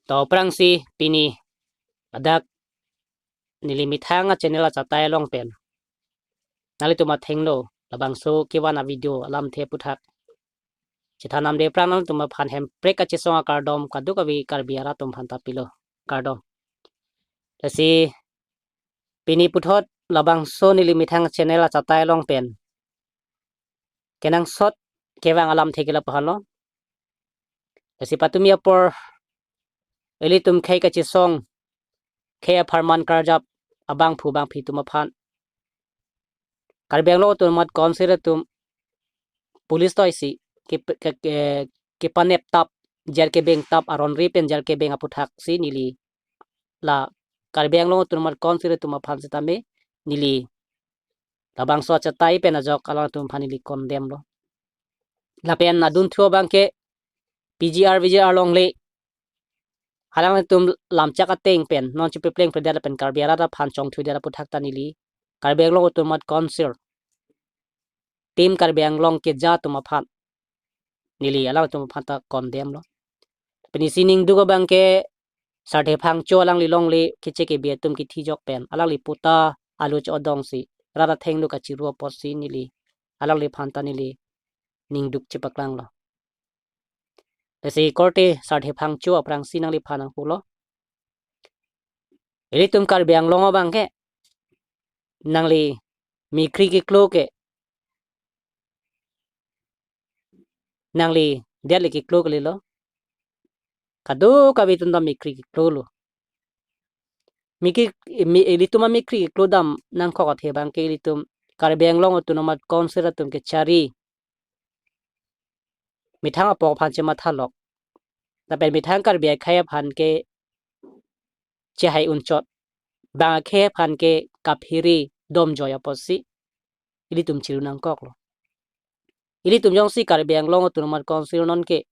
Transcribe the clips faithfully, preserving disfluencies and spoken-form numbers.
To aphrangsi pini ladak neli methang a-channel achatai along pen nanglitum athengno labangso kevan a-video alamthe aphuthak chethan namde aphrang nangtum aphan hemprek kachesong akardom kadokave Karbi arat atum aphan ta pilo, kardom. Lasi pini puthot labangso neli methang channel achatai along pen kenangsot kevang alamthe ke lapu-an lo. Lasi patumi apor ilitum khei kachesong, khei apharman karjap abangphu bangphi atum aphan Karbi Anglong Autonomous Council atum police toisi ke, ke, ke, kepanep tap, jail kebeng tap, aron ri pen jail kebeng aphuthaksi neli la Karbi Anglong Autonomous Council atum aphan setame neli labangso achatai pen ajok alangtum aphan neli condemn lo. Lapen adunthu abangke P G R V G R longle alangtum lamchak ateng pen non chipepleng predet lapen Karbi arat aphan chongthudet aputhak ta neli Karbi Anglong Autonomous Council, Team Karbi Anglong keja atum aphan neli alangtum aphan ta condemn lo. Penisi ningduk abangke Sarthe Phangcho alangli longle Keche Kebe atum kethijok pen alangli patta alo chodongsi rat athengno kachiru apotsi neli alangliphan ta neli ningduk chepaklang lo. Lasi korte Sarthe Phangcho aphrangsi nangliphan nangpulo. Ilitum Karbi Anglong abangke nangli mikri keklo ke, nangli diatli keklo kalilo. Kadokave atum ta mikri keklo lo. Mikri, mi, ilitum amikri keklo dam nangkok athe abangke ilitum Karbi Anglong Autonomous Council atum kechari methang apok aphan chemathalok, lapen methang Karbi akhei aphan ke chehai unchot, bang akhei aphan ke kaphere domjoi apotsi ilitum chiru nangkoklo. Ilitum jongsi Karbi Anglong Autonomous Council nonke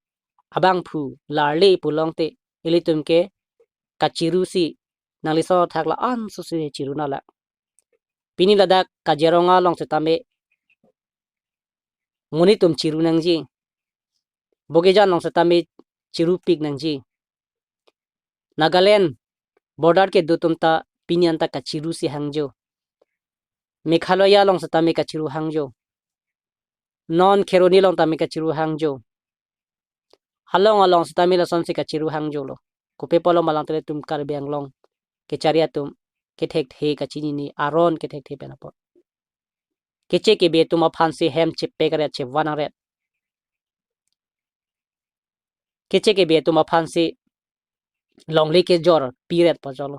abangphu larle pu longte ilitum ke kachirusi nangli so thak la-an susi chiru nanglang. Pini ladak Kaziranga along setame monit atum chiru nangji. Bokajan along setame chirupik nangji. Nagaland border kedo atum ta pini anta kachirusi hangjo. Meghalaya along setame kachiru hangjo. Non Kheroni along tame kachiru hangjo. Along along setame lasonsi kachiru hangjolo. Kopi apotlo ma lang te ilitum Karbi Anglong kechari atum kethekthe kachinine, aron kethekthe pen apot. Keche Kebe atum aphansi hem chepek ret, chevan ret. Keche Kebe atum aphansi longle kejor piret pajolo.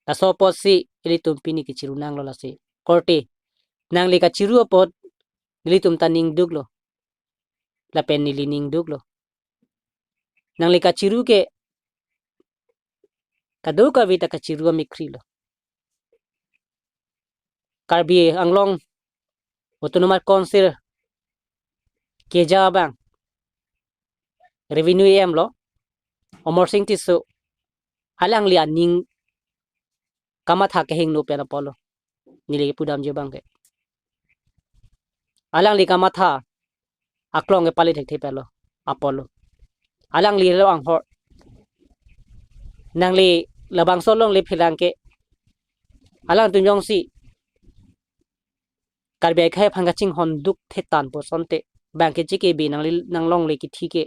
Laso apotsi ilitum pini kechiru nanglo lasi. Korte nangli kachiru apot nelitum ta ningduklo. Lapen neli ningduklo. Nangli kachiru ke kadokave ta kachiru amikri lo. Karbi Anglong Autonomous Council keja abang Revenue E M lo, Amarsing Tisso, alangli aning kamatha kehingno pen apotlo. Neli pudamji abangke alangli kamatha aklong kepali thekthe pen lo apotlo. Alanglilo anghor. Nangli labangso longle phelang ke alangtum jongsi Karbi akhei aphan kachinghon duk thetan pu asonte bang Keche Kebe nangli nanglongle kethi ke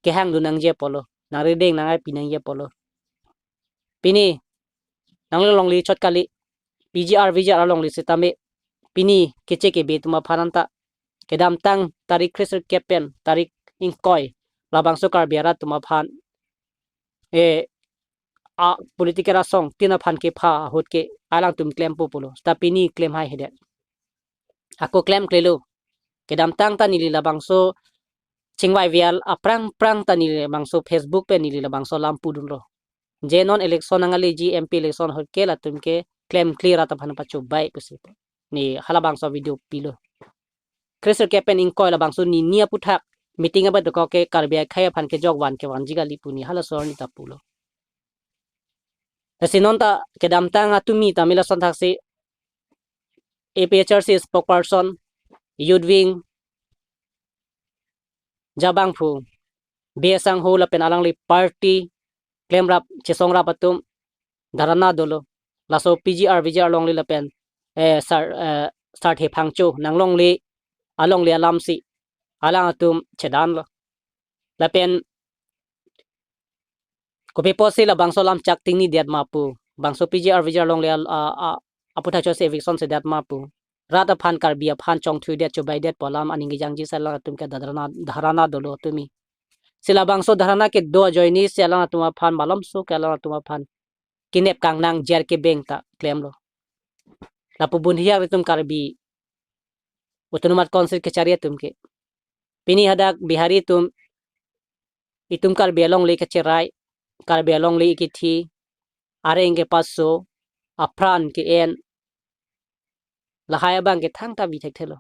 kehangdun nangji apotlo, nangrideng nang-ai pi nangji apotlo. Pini nangli longle chot kali, P G R V G R alongle setame pini Keche Kebe atum aphan anta kedamtang tarik kresirkep pen tarik ingkoi labangso Karbi arat atum aphan, eh, a political asong tin aphan kepha ahut ke alangtum klempo pulo. Seta pini klem haihedet. Ako klemklelo. Kedamtang ta neli labangso chingvai vial aphrang phrang ta neli labangso Facebook pen neli labangso alam pudunlo. Je non election nangkeleji, M P election ahut ke latum ke klemkle rat aphan pachobai pusi. Ne halabangso video pilo. Kresirkep pen ingkoi labangso nini aphuthak meeting abang dokok ke Karbi akhei aphan kejok van kevanji kali pu ne halaso arni ta pulo. Lasi non ta kedamtang atumi tame lason thaksi A P H L C spokesperson, Youth Wing, jabangphu B S Sangho lapen alangli party klemrap chesongrap atum dharana dolo. Laso P G R V G R longle lapen, eh, sar, eh, sarthe Phangcho nanglongle, alongle alamsi alang atum chedanlo. Lapen kopi apotsi labangso alam chak tingni det ma pu. Bangso P G R V G R longle al-, a, a, aputhak chotsi eviction si det ma pu. Rat aphan, Karbi aphan chongthuidet, chobaidet pu alam aning kejangji si alang atum ke dharana, dharana dolo tumi. Si labangso dharana kedo ajoinesi alang atum aphan malomso ke alang atum aphan kenep kangnang jer kebeng ta klemlo. Lapu bunhiak itum Karbi Autonomous Council kechari atum ke. Pini hadak Bihari atum, itum Karbi alongle kecherai, Karbi alongle kethi, areng kepaso, apran ke-en, lahai abang ke thangta bi thekthelo.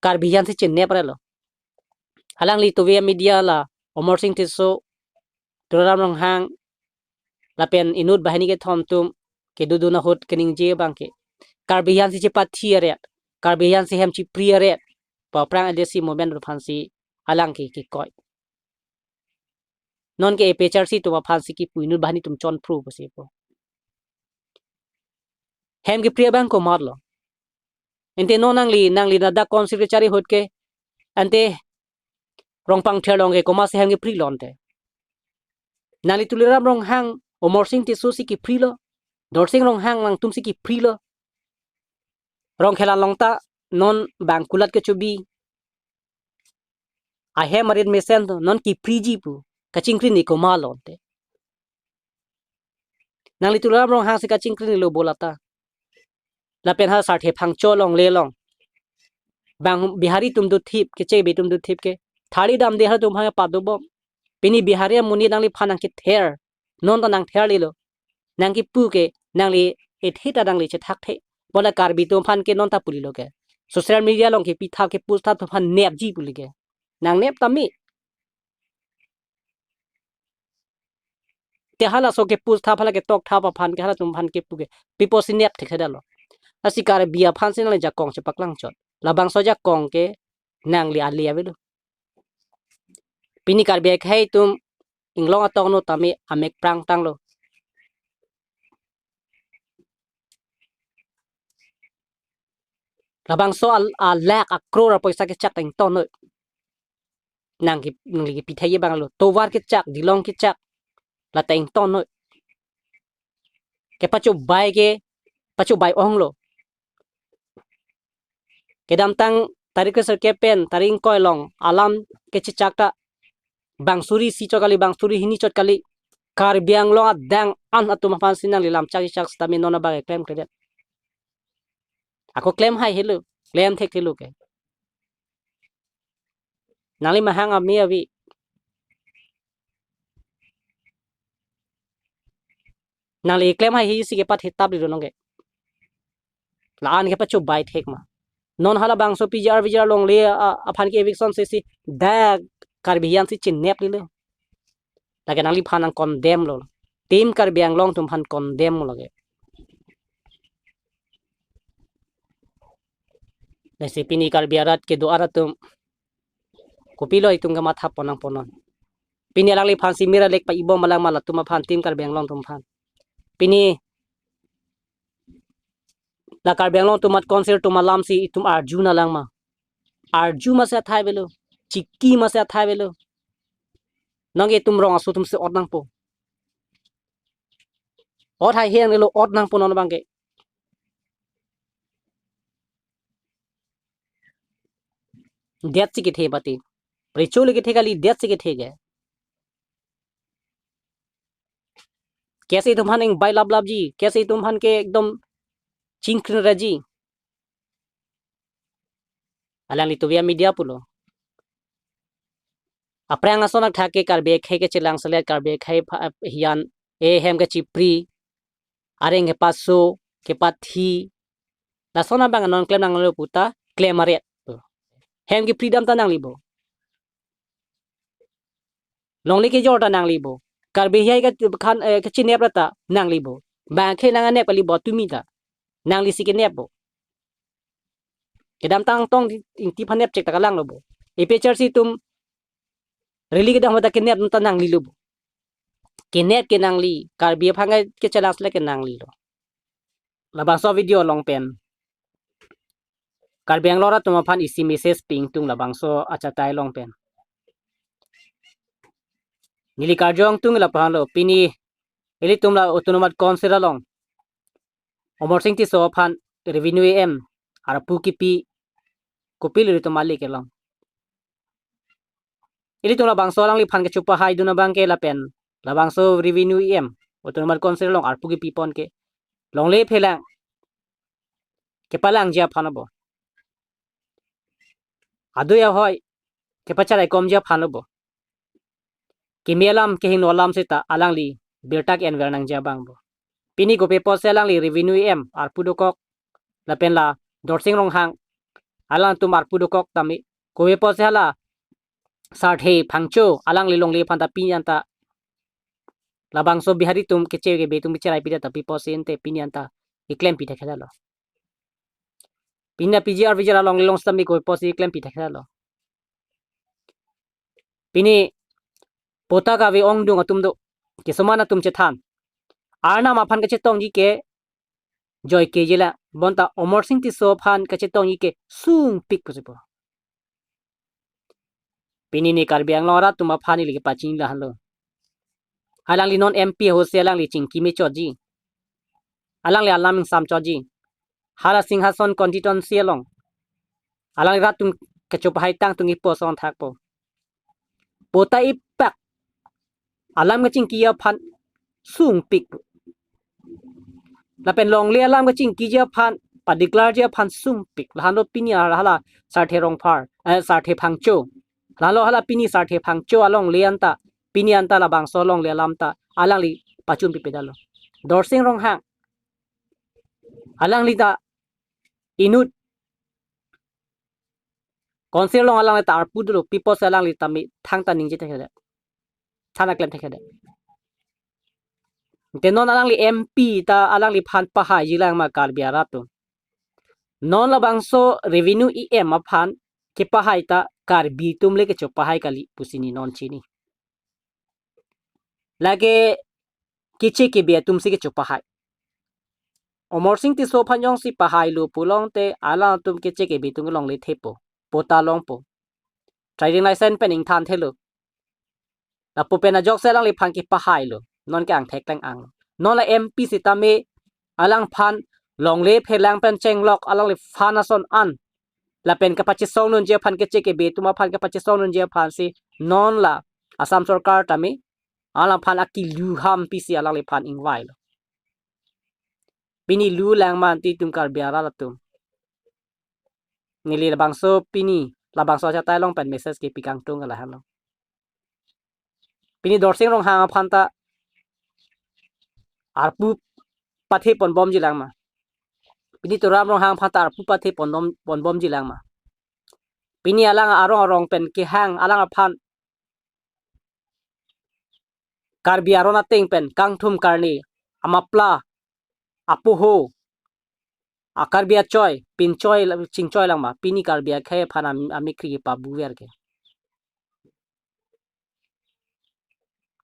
Karbi aphansi chinep relo. Alangli tuve media la Amarsing Tisso, Tuliram Ronghang, lapen inut banghini kethom atum kedodun ahut keningje abang ke Karbi aphansi chepathi aret, Karbi aphansi hem chipri aret pu aphrang adesi movement aphansi alang ke kikoi. Non ke A P H L C atum aphansi kipu, inut banghini atum chonphru pusi pu. Hem kipri abang komatlo? Ante non nangli, nangli ladak Council kechari ahut ke, ante Rongpangther along ke komatsi hem kiprilo ante? Nangli Tuliram Ronghang, Amarsing Tisso si kiprilo, Dorsing Ronghang nangtumsi kiprilo. Rongkhela along ta non bang kulat kechobi, ahem arit mesen to non kipriji pu kachingkrinji komatlo ante? Nangli Tuliram Ronghang si kachingkrinlo bo lata. Lapen ha sarthe Phangcho longle along bang Bihari atum dothip, kechebi atum dothip ke tharli damde halatum aphan padobom. Pini Bihari amonit nangliphan nangkether, non ta nangtherlelo. Nangkipu ke nangli ethe ta nangli chethak the. Bonta Karbi atum aphan ke non ta pulilo ke. Social media along kepi thap, ke post thap atum aphan nepji puli ke. Nangnep tame. Te halaso ke post thap, hala ketok thap aphan ke halatum aphan kipu ke pi apotsi nep thekthedetlo? Lasi Karbi aphansi nangli jakong chepaklang chot. Labangso jakong ke nangli ale avelo. Pini Karbi akhei atum inglong atong no tame amek prangtanglo. Labangso al-, alakh akror apoisa kechak ta ingtonnoi. Nang ki, nangli kipi thekji abang lo. Tovar kechak, dilong kechak, la ta ingtonnoi. Kepachobai ke, pachobai onglo. Kedamtang tarik keser kepen, tarik ingkoi along alam kechechak ta bang suri isi chot kali, bang suri hini chot kali, Karbi Anglong adang an atum aphansi nangli lam chak chak sitame non abang ke klemkledet. Ako klem haihelo, klem thekthelo ke. Nangli mahang ame ave. Nangli klem haihesi kepathe tap lilo nonke. La-an kepachobai thek ma? Non halabangso P G R V G R longle a, aphan ke eviction sisi dak Karbi aphansi chinep lilo. Lake nangliphan nang condemn lo. Team Karbi Anglong atum aphan condemn lo lake. Lasi pini Karbi arat kedo arat atum kopilo itum kematha pon nangpo non? Pini alangliphansi mira lek pa-ibom alang ma latum aphan, Team Karbi Anglong atum aphan? Pini la Karbi Anglong atum at council atum alamsi itum arju nanglang ma? Arju masi athai avelo, chiki masi athai avelo. Nonke itum rong aso atumsi ot nangpo. Ot haihe anelo, ot nangpo non abang ke. Detsi kethe bati. Recho le kethe kali, detsi kethe ke. Kesi itum aphan ingbai laplapji, kesi itum aphan ke ekdom chingkrin raji. Alanglitum via media pulo. Aphrang ason athak ke Karbi akhei kechelang selet, Karbi akhei pha-, hiyan, eh, hem kechipri, areng kepaso, kepathi. Lason abang non klem nanglo puta, klem aret. Hem kepridam ta nangli bo. Longle kejor ta nangli bo. Karbi akhei ke khan, eh, kechinep ra ta nangli bo. Bang akhei nang anep kali bo tumi ta. Nanglisi kenep bo. Kedamtang Angtong Ingti aphan nepchek ta kalanglo bo. A P H L C atum Rally kedam ahut ta kenet ta nanglelo bo. Kenet ke nangli, Karbi aphan ke, kechelangse le ke nanglelo. Labangso video along pen Karbi Anglong arat atum aphan isi message pi ingtung labangso achatai along pen. Neli karjong tung lapu-an lo, pini ilitum la Autonomous Council along Amarsing Tisso aphan revenue E M arpu kipi kopilo ilitum malik kelong. Ilitum labangso alangliphan kechopahaidun abang ke lapen labangso revenue E M Autonomous Council along arpu kipipon ke longle phelang kepalangji aphan bo. Adui ahoi kepacharaikomji aphan bo. Keme alam kehingno alam seta alangli birta ke-enver nangji abang bo. Pini kopi apotsi alangli revenue E M arpu dokok lapen la Dorsing Ronghang alangtum arpu dokok tame, kopi apotsi hala Sarthe Phangcho alangli longle aphan ta pini anta labangso Bihari atum keche kebe atum kecherai pida ta pi apotsi ante pini anta keklem pi thekthedetlo. Pini P G R V G R along lilong sitame kopi apotsi keklem pi thekthedetlo. Pini patta kave ongdung atum do, kesoman atum chethan. Arnam aphan kachetongji ke joike jela, bonta Amarsing Tisso aphan kachetongji ke sungpik pusi pu. Pini ne Karbi Anglong arat atum aphan ili kepachini lahenlo. Alangli non M P ahutsi alangli chingki mechotji. Alangli alam ingsam chotji. Hala Singhason constituency along alangli rat atum kechopahai tangtung ipo son thakpo. Patta ipak alam kachingki aphan sungpik. Lapen longle alam kachingkiji aphan, padeclareji aphan sungpik. Lahenlo pini hala Sarthe Rongphar, eh, Sarthe Phangcho. Lahenlo hala pini Sarthe Phangcho alongle anta, pini anta labangso longle alam ta alangli pachun pipedetlo. Dorsing Ronghang alangli ta inut Council along alangli ta arpu dolo, pi apotsi alangli tame thangta ningje thekthedet, thangta klem thekthedet. Te non alangli M P ta alangliphan pahaiji lang ma Karbi arat atum? Non labangso revenue E M aphan kepahai ta Karbi atum le kechopahai kali pusi ne non chini. Lake keche kebe atumsi kechopahai. Amarsing Tisso aphan jongsi pahailo pulote alangtum keche kebe atum longle thepo, patta longpo, trading license pen ingthan thelo. Lapu pen ajoksi alangliphan kepahailo. Non ke angthek tang ang. Non la M P sitame alangphan longle phelang pen chenglok alangliphan ason an lapen kapachesong nunji aphan, keche kebe atum aphan kapachesong nunji aphansi non la Assam sorkar tame alangphan akilu ham pisi alangliphan ingvailo. Pini lu lang ma ante itum Karbi arat atum? Neli labangso pini labangso achatai along pen message kepi kangtung ke lahenlo. Pini Dorsing Ronghang aphan ta arpu pathe ponbomji lang ma? Pini Tuliram Ronghang aphan ta arpu pathe ponbom, ponbomji lang ma? Pini alang arong arong pen kehang alang aphan Karbi aron ateng pen kangthum karne, amapla, apoho, a Karbi achoi pinchoi la-, chingchoi lang ma? Pini Karbi akhei aphan am-, amikri pabuver ke.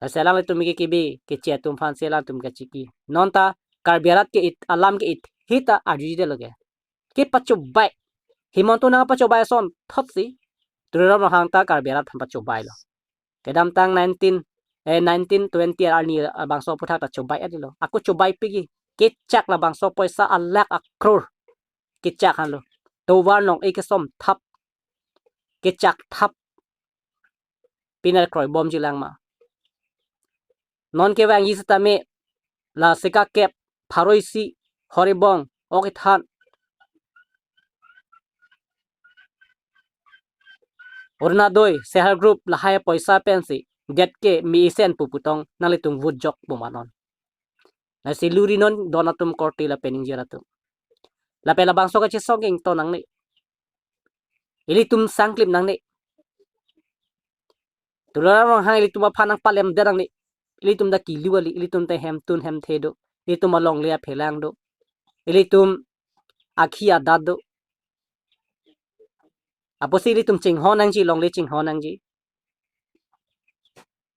Lasi alanglitum ke kebe keche atum aphansi alangtum kachiki. Non ta Karbi arat ke-it, alam ke-it hita arjudetlo ke. Kepachobai. Himanta nangpachobai ason thotsi Tuliram Ronghang ta Karbi arat aphan pachobailo. Kedamtang nineteen, eh, nineteen twenty arni labangso aphuthak ta chobai-etlo. Ako chobaipikji. Kechak labangso poisa alakh akror kechak henlo. Tovar nong-e kesom thap, kechak thap. Pini kroibomji lang ma? Non kevangji sitame la Sikakep, Pharoisi, Horibong, Ok Ithan, Orunodoi, Self Help Group lahai poisa pensi det ke mi isen pu putong nanglitum vote jokpo ma non? Lasi luri non don atum korte lapen ingjir atum. Lapen labangso kachesong ke ington nangne. Ilitum sangklip nangne. Tuliram Ronghang ilitum aphan nangpalemdet nangne. Ilitum ta kilu kali, ilitum ta hemtun hemthe do, ilitum alongle aphelang do, ilitum akhi adat do. Apotsi ilitum chinghon nangji, longle chinghon nangji.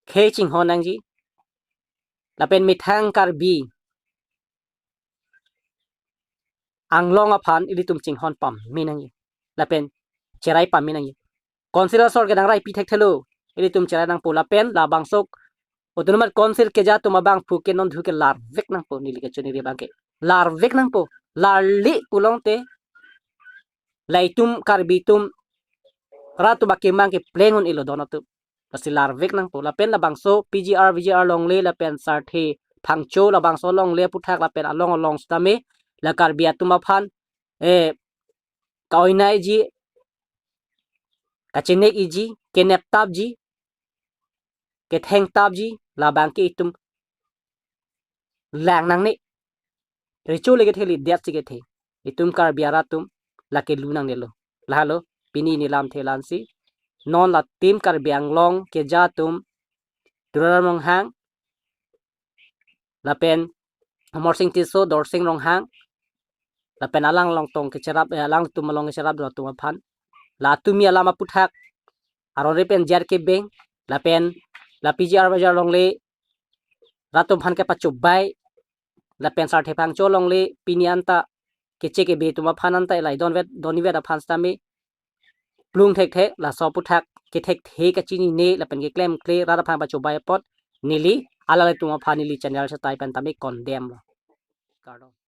khei chinghon nangji. Lapen methang Karbi Anglong aphan ilitum chinghon pame nangji. Lapen cherai pame nangji. Council asor ke nangrai pi thekthelo. Ilitum cherai nangpo lapen labangso Autonomous Council keja atum abangphu ke non thu ke larvek nangpo neli kachiniri abang ke. Larvek nangpo. Larli pulote la itum Karbi atum rat atum akemang ke pleng un-elo don atum. Lasi larvek nangpo. Lapen labangso P G R, V G R longle lapen Sarthe Phangcho labangso longle aphuthak lapen along along sitame la Karbi atum aphan, eh, ka-oinaiji, kachenek-iji, kenep tapji, ketheng tapji, labang ke itum lang nangne. Recho le kethe, lidet si kethe. Itum Karbi arat atum lake lu nangnelo. Lahelo, pini neli lamthe la-ansi. Non la itum Karbi Anglong keja atum, Tuliram Ronghang, lapen Amarsing Tisso, Dorsing Ronghang, lapen alang along tong kecherap, eh, alangtum along kecherap dun atum aphan, la tumi alam aphuthak, aron re pen J R K Bank, lapen la P G R V G R longle rat atum aphan kepachobai, lapen Sarthe Phangcho longle pini anta keche kebe atum aphan anta ilai donvet, donvet aphan sitame plung thekthe, laso aphuthak kethekthe kachinine lapen keklemkle rat aphan pachobai apot neli alanglitum aphan neli channel setai pen tame condemn lo. Kardom.